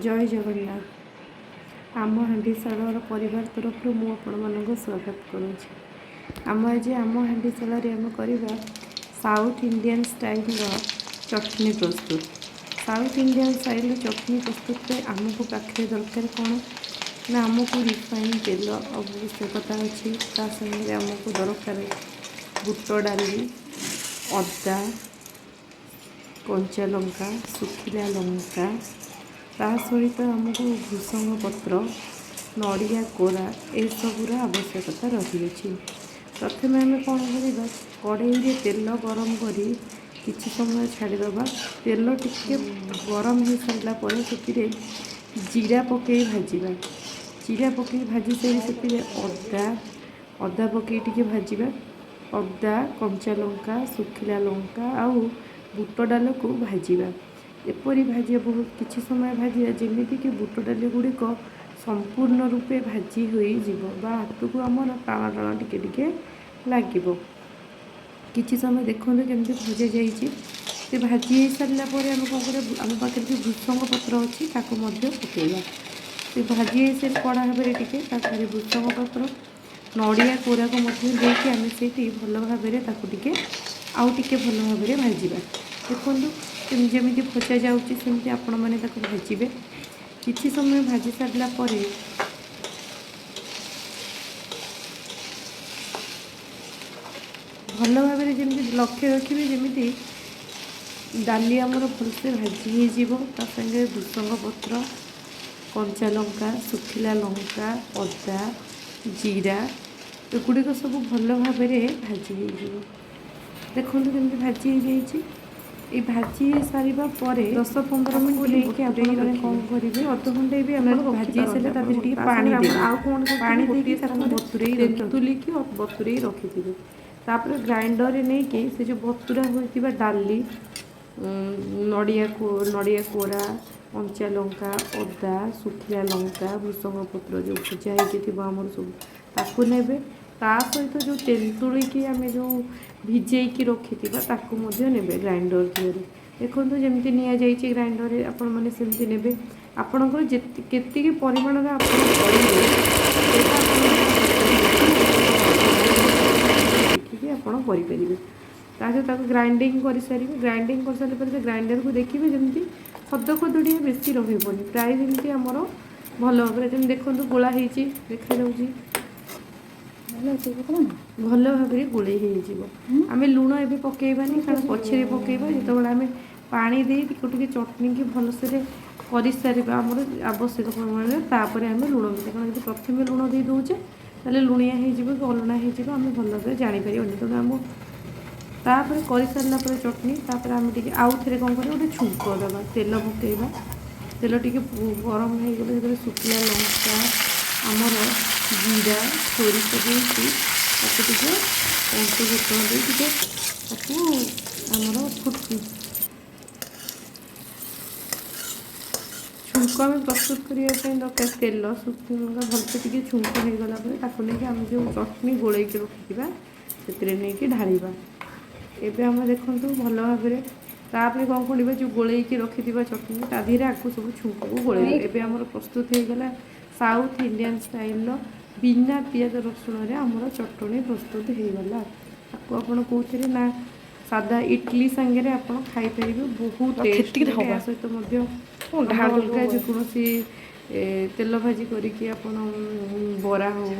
ଜୟ ଜଗନ୍ନାଥ। ଆମ ହାଣ୍ଡିଶାଳର ପରିବାର ତରଫରୁ ମୁଁ ଆପଣମାନଙ୍କୁ ସ୍ୱାଗତ କରୁଛି। ଆମ ଆଜି ଆମ ହାଣ୍ଡିଶାଳରେ ଆମେ କରିବା ସାଉଥ୍ ଇଣ୍ଡିଆନ୍ ଷ୍ଟାଇଲ୍ର ଚଟଣି ପ୍ରସ୍ତୁତ। ସାଉଥ୍ ଇଣ୍ଡିଆନ୍ ଷ୍ଟାଇଲ୍ର ଚଟଣି ପ୍ରସ୍ତୁତ ପାଇଁ ଆମକୁ ପାଖରେ ଦରକାର କ'ଣ ନା, ଆମକୁ ରିଫାଇନ୍ ତେଲ ଆବଶ୍ୟକତା ଅଛି। ତା ସାଙ୍ଗରେ ଆମକୁ ଦରକାର ବୁଟ ଡାଲି, ଅଦା, କଞ୍ଚା ଲଙ୍କା, ଶୁଖିଲା ଲଙ୍କା, ତା ସହିତ ଆମକୁ ଭୃସଙ୍ଗ ପତ୍ର, ନଡ଼ିଆ କୋରା, ଏସବୁର ଆବଶ୍ୟକତା ରହିଅଛି। ପ୍ରଥମେ ଆମେ କ'ଣ କରିବା? କଡ଼େଇରେ ତେଲ ଗରମ କରି କିଛି ସମୟ ଛାଡ଼ିଦେବା। ତେଲ ଟିକେ ଗରମ ହୋଇସାରିଲା ପରେ ସେଥିରେ ଜିରା ପକାଇ ଭାଜିବା। ଜିରା ପକାଇ ଭାଜି ସାରି ସେଥିରେ ଅଦା ପକାଇ ଟିକେ ଭାଜିବା। ଅଦା, କଞ୍ଚା ଲଙ୍କା, ଶୁଖିଲା ଲଙ୍କା ଆଉ ବୁଟ ଡାଲିକୁ ଭାଜିବା। ଏପରି ଭାଜିବା, ବହୁତ କିଛି ସମୟ ଭାଜିବା, ଯେମିତିକି ବୁଟ ଡାଲି ଗୁଡ଼ିକ ସମ୍ପୂର୍ଣ୍ଣ ରୂପେ ଭାଜି ହୋଇଯିବ ବା ହାତକୁ ଆମର ଟାଣ ଟାଣ ଟିକେ ଟିକେ ଲାଗିବ। କିଛି ସମୟ ଦେଖନ୍ତୁ କେମିତି ଭଜା ଯାଇଛି। ସେ ଭାଜି ହେଇସାରିଲା ପରେ ଆମେ କ'ଣ କରିବା? ଆମ ପାଖରେ ଯେଉଁ ଭୃସଙ୍ଗ ପତ୍ର ଅଛି, ତାକୁ ମଧ୍ୟ ପକାଇବା। ସେ ଭାଜି ହେଇସାରି କଡ଼ା ଭାବରେ ଟିକେ, ତାପରେ ଭୃସଙ୍ଗ ପତ୍ର, ନଡ଼ିଆ କୋରାକୁ ମଧ୍ୟ ଦେଇକି ଆମେ ସେଇଠି ଭଲ ଭାବରେ ତାକୁ ଟିକେ ଆଉ ଟିକେ ଭଲ ଭାବରେ ଭାଜିବା। ଦେଖନ୍ତୁ, ଯେମିତି ଭଜା ଯାଉଛି, ସେମିତି ଆପଣମାନେ ତାକୁ ଭାଜିବେ। କିଛି ସମୟ ଭାଜି ସାରିଲା ପରେ ଭଲ ଭାବରେ ଯେମିତି ଲକ୍ଷ୍ୟ ରଖିବେ, ଯେମିତି ଡାଲି ଆମର ଭଲସେ ଭାଜି ହେଇଯିବ। ତା ସାଙ୍ଗରେ ଭୃସଙ୍ଗ ପତ୍ର, କଞ୍ଚା ଲଙ୍କା, ଶୁଖିଲା ଲଙ୍କା, ଅଦା, ଜିରା, ଏଗୁଡ଼ିକ ସବୁ ଭଲ ଭାବରେ ଭାଜି ହେଇଯିବ। ଦେଖନ୍ତୁ କେମିତି ଭାଜି ହେଇଯାଇଛି। ଏଇ ଭାଜି ସାରିବା ପରେ 10-15 ମିନିଟ୍ ନେଇକି ଆପଣମାନେ କ'ଣ କରିବେ? ଅଧଘଣ୍ଟେ ବି ଆପଣ ଭାଜି ହେଇସାରିଲେ ତା ଦେହରେ ଟିକେ ପାଣି ଦେବେ। ଆଉ କ'ଣ? ପାଣି ଦେଇକି ତାକୁ ବତୁରେଇ, ତେନ୍ତୁଲିକି ବତୁରେଇ ରଖିଥିବେ। ତାପରେ ଗ୍ରାଇଣ୍ଡରରେ ନେଇକି ସେ ଯେଉଁ ବତୁରା ହୋଇଥିବା ଡାଲି, ନଡ଼ିଆ କୋରା, କଞ୍ଚା ଲଙ୍କା, ଅଦା, ଶୁଖିଲା ଲଙ୍କା, ଭୃସଙ୍ଗ ପତ୍ର ଯେଉଁ ଭଜା ହେଇକି ଥିବ ଆମର ସବୁ, ତାକୁ ନେବେ। ତା ସହିତ ଯେଉଁ ତେନ୍ତୁଳିକି ଆମେ ଯେଉଁ ଭିଜେଇକି ରଖିଥିବା, ତାକୁ ମଧ୍ୟ ନେବେ ଗ୍ରାଇଣ୍ଡର ଦିହରେ। ଦେଖନ୍ତୁ, ଯେମିତି ନିଆଯାଇଛି ଗ୍ରାଇଣ୍ଡରରେ, ଆପଣମାନେ ସେମିତି ନେବେ। ଆପଣଙ୍କର କେତିକି ପରିମାଣରେ ଆପଣ କରିବେ, ସେଇଟା ଆପଣ ଦେଖିକି ଆପଣ କରିପାରିବେ। ତା ସହିତ ତାକୁ ଗ୍ରାଇଣ୍ଡିଙ୍ଗ କରିସାରିବେ। ଗ୍ରାଇଣ୍ଡିଙ୍ଗ କରିସାରିଲା ପରେ ସେ ଗ୍ରାଇଣ୍ଡରକୁ ଦେଖିବେ ଯେମିତି ଖଦ ଖଦଡ଼ିଆ ବେଶୀ ରହିବନି, ପ୍ରାୟ ଯେମିତି ଆମର ଭଲ ଭାବରେ ଯେମିତି ଦେଖନ୍ତୁ ଗୋଳା ହେଇଛି, ଦେଖାଯାଉଛି। ଭଲ ଭାବରେ ଗୋଳେଇ ହେଇଯିବ। ଆମେ ଲୁଣ ଏବେ ପକାଇବାନି, କାରଣ ପଛରେ ପକାଇବା, ଯେତେବେଳେ ଆମେ ପାଣି ଦେଇ ଟିକେ ଟିକେ ଚଟଣିକି ଭଲସେ କରିସାରିବା ଆମର ଆବଶ୍ୟକ ପରିମାଣରେ, ତାପରେ ଆମେ ଲୁଣ ଦେବା। କାରଣ ଯଦି ପ୍ରଥମେ ଲୁଣ ଦେଇ ଦେଉଛେ, ତାହେଲେ ଲୁଣିଆ ହେଇଯିବ କି ଅଲଣା ହେଇଯିବ, ଆମେ ଭଲ ଭାବରେ ଜାଣିପାରିବାନି। ତେଣୁ ଆମ ତାପରେ କରିସାରିଲା ପରେ ଚଟଣି, ତାପରେ ଆମେ ଟିକେ ଆଉ ଥରେ କ'ଣ କରିବା? ଗୋଟେ ଛୁଙ୍କ ଦେବା। ତେଲ ପକାଇବା। ତେଲ ଟିକେ ଗରମ ହେଇଗଲେ ସେଥିରେ ଶୁଖିଲା ଲଙ୍କା, ଆମର ଜିରା, ସୋରିଷ ଦେଇକି ତାକୁ ଟିକେ ପଞ୍ଚ ଫୁଟଣ ଦେଇ ଟିକେ ତାକୁ ଆମର ଛୁଙ୍କ ଆମେ ପ୍ରସ୍ତୁତ କରିବା ପାଇଁ ଦରକାର ତେଲ, ଶୁଖିଲା ଲଙ୍କା। ଭଲସେ ଟିକେ ଛୁଙ୍କ ହେଇଗଲା ପରେ ତାକୁ ନେଇକି ଆମେ ଯେଉଁ ଚଟଣି ଗୋଳେଇକି ରଖିଥିବା, ସେଥିରେ ନେଇକି ଢାଳିବା। ଏବେ ଆମେ ଦେଖନ୍ତୁ ଭଲ ଭାବରେ। ତାପରେ କ'ଣ କରିବା? ଯେଉଁ ଗୋଳେଇକି ରଖିଥିବା ଚଟଣି, ତା ଦେହରେ ଆକୁ ସବୁ ଛୁଙ୍କକୁ ଗୋଳେଇବା। ଏବେ ଆମର ପ୍ରସ୍ତୁତ ହେଇଗଲା ସାଉଥ୍ ଇଣ୍ଡିଆନ୍ ଷ୍ଟାଇଲ୍ର ବିନା ପିଆଜ ରସୁଣରେ ଆମର ଚଟଣି ପ୍ରସ୍ତୁତ ହେଇଗଲା। ତାକୁ ଆପଣ କେଉଁଥିରେ ନା ସାଦା ଇଟଲି ସାଙ୍ଗରେ ଆପଣ ଖାଇପାରିବେ, ବହୁତ ଟେଷ୍ଟ। ଏହା ସହିତ ମଧ୍ୟ ଅଲଗା ଯେକୌଣସି ତେଲ ଭାଜି କରିକି ଆପଣ ବରା ହଉ